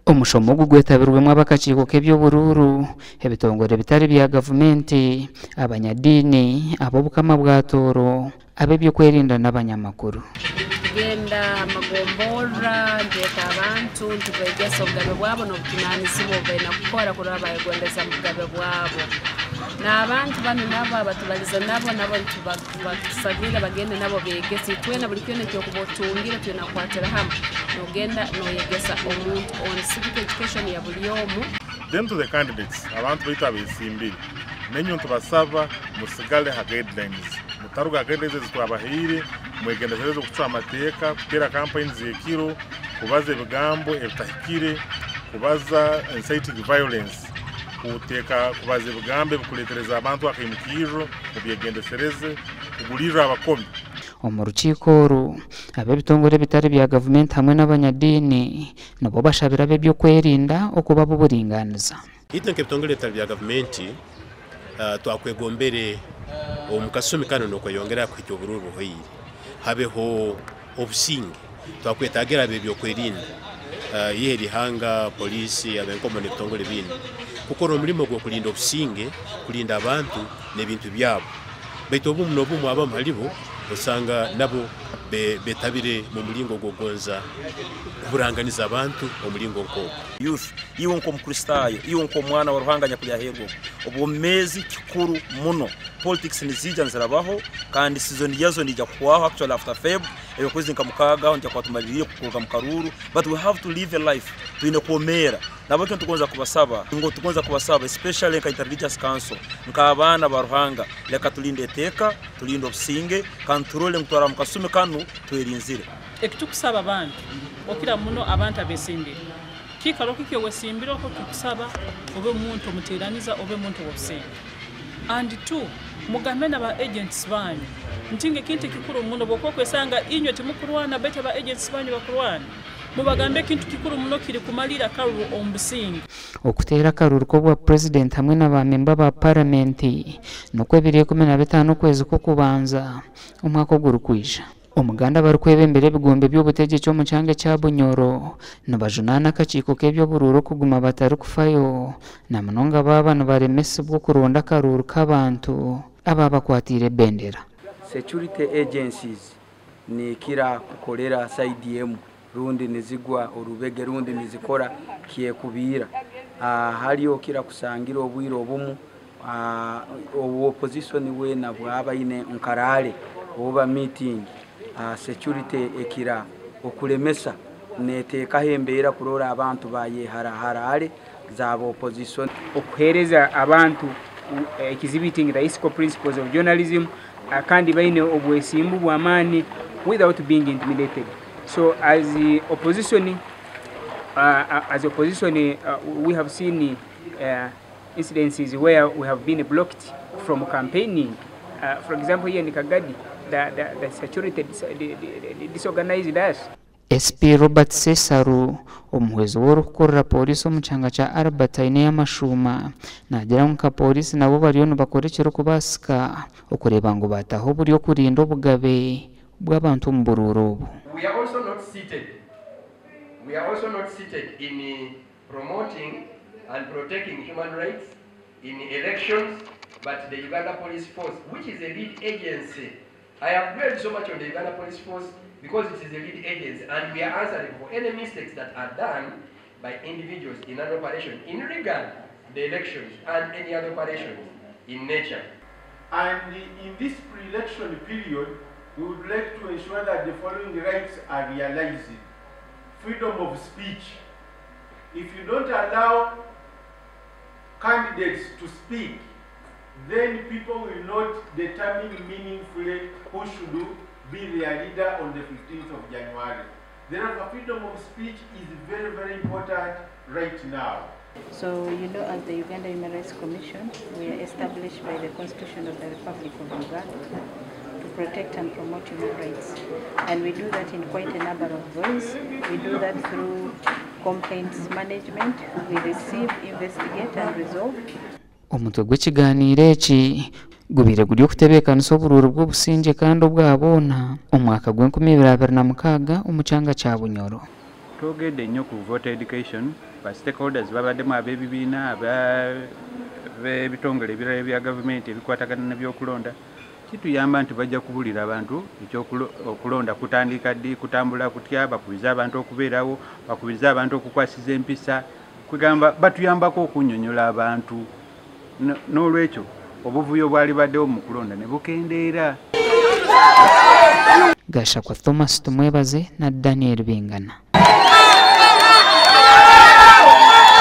Omushomo ogu gwetabirwemu ab'akakiiko k'eby'oburuuru, ebitongore bitari bya gavumenti, abanyadiini, ab'obukama bwa Tooro, ab'ebyokwerinda n'abanyamakuru. Nitugenda aha magomborora nitweta abantu nitubeegyesa obugabe bwabo n'obujunaanizibwa obu baine kukora kurora baayegondeza omu bugabe bwabo. N'abantu banu nabo abatubalize nabo nabo nitubatusabire bagende nabo beegese. Itwena buri kyona eki orikuba otungire twine kukwatira hamwe noogenda nooyegesa omuntu ondi. Civic education ya buri omu. Then to the candidates, abantu baitu abesimbire, nenyowe nitubasaba musigale ha guidelines, mutaruga ha guidelines ezi twabahaire, mwegendesereze okucwa amateeka, kuteera campaigns ekiro, kubaza ebigambo ebitahikire, kubaza inciting violence, kuteeka kubaza ebigambo ebikureetereza abantu akaimukirro, mubyegendesereze, kugulirra abakomi. Omu rukiiko oru, ab'ebitongore ebitari bya gavumenti hamwe n'abanyadiini nibo bashabire ab'ebyokwerinda okuba ab'oburingaaniza. Itwe nk'ebitongore ebitari bya gavumenti twakwegombere omu kasumi kanu n'okweyongera kuhikya obururu buhoire habeho obusinge. Twakwetaagira ab'ebyokwerinda, ihe ly'ihanga, poliisi, ab'enkomo n'ebitongore ebindi kukora omulimo gw'okulinda obusinge, kulinda abantu n'ebintu byabo. Baitu obumu n'obumu abamu halibo osanga nabo betabire mu mulingo gw'okugonza kuburanganiza abantu omulingo nk'ogwo. Youth, iwe nk'Omukristaayo, iwe nk'omwana wa Ruhanga anyakuli aheeru oku, obwomeezi kikuru muno. Politics niziija nizirabaho kandi season yazo niija kuhwaho actually after Feb, eby'okwezi nka mukaaga aho nitwija kuba tumaliriire kuruga mu karuuru but we have to live a life, twine kwomeera. Nahabwekyo nitugonza kubasaba ngu tugonza kubasaba especially nka Interreligious Council nk'abaana ba Ruhanga leka tulinde eteeka, tulinde obusinge kandi turole ngu twaraba mu kasumi kanu twerinzire. Ekitukusaba abantu, okira muno abantu abesimbire, kiikaro ki kyowesimbire okwo tukusaba obe muntu omuteraniza, obe muntu ow'obusinge. And two, mugambe na ba agents banyu nti ngu ekintu ekikuru muno bwokuba okwesanga inywe timukurwana baitu aba agents banyu bakurwana, mubagambe ekintu kikuru muno kiri kumalira akaruru omu businge. Okuteera akaruru k'obwa Purezidenti hamwe na baamemba ba Paramenti n'okw'ebiro 15 okwezi kw'okubanza omwaka ogurikwija. Omuganda abarikwebembera ebigombe by'obutegyeki omu kyanga ekya Bunyoro nibajunaana akakiiko k'eby'oburuuru okuguma batarikufayo na munonga baaba nibaremesibwa okuronda akaruuru k'abantu ababakwatiire ebendera. Security agencies nikira kukorera side emwe rundi nizigwa orubege rundi nizikora kyekubiira. Hariyo okira kusangira obwire obumu obu opposition weena bwaba aine nka rally oba meeting, security ekira okulemesa neteekaho embeera kurora abantu bayehara rally zaba opposition. Okuheereza abantu exhibiting the ethical principles of journalism kandi baine obwesimbu bw'amaani without being intimidated. So as opposition, we have seen incidences where we have been blocked from campaigning. For example, here in Kagadi, the security disorganized us. SP Robert Sesaru, omuhwezi w'orikukurira pooriisi omu kyanga kya Albert Aineyamashuuma, naagira ngu nka pooriisi nabo bariyo nibakora ekirikubaasika okureeba ngu baataho oburyo okurinda obugabe bw'abantu omu buruuru obu. We are also not seated. We are also not seated in promoting and protecting human rights in elections, but the Uganda Police Force, which is a lead agency. I have dwelled so much on the Uganda Police Force because it is a lead agency and we are answering for any mistakes that are done by individuals in an operation in regard to the elections and any other operations in nature. And in this pre-election period, we would like to ensure that the following rights are realized. Freedom of speech. If you don't allow candidates to speak, then people will not determine meaningfully who should be their leader on the 15th of January. Therefore, freedom of speech is very, very important right now. So, as the Uganda Human Rights Commission, we are established by the Constitution of the Republic of Uganda to protect and promote human rights. And we do that in quite a number of ways. We do that through complaints management. We receive, investigate, and resolve. Omutwe gw'ekiganiiro eki gubaire guri okutebeekanisa oburuuru bw'obusingye kandi obwa boona omwaka gw'enkumi ibiri abiri na mukaaga omu kyanga kya Bunyoro. Twogedde nnyo ku voter education, ba stakeholders babaddemu ab'ebibiina, ab'ebitongole ebirala ebya gavumenti ebikwatagana n'ebyokulonda. Kituyamba nti bajja kubulira abantu ekyokulonda kutandika ddi, kutambula kutya, bakubirize abantu okubeerawo, bakubirize abantu okukwasiza empisa, kwegamba batuyambako okunnyonnyola abantu. N'olwekyo obuvuyo bwalibaddewo mu kulonda ne bukendeera. Gashakwa Thomas Tumwebaze na Daniel Bingana.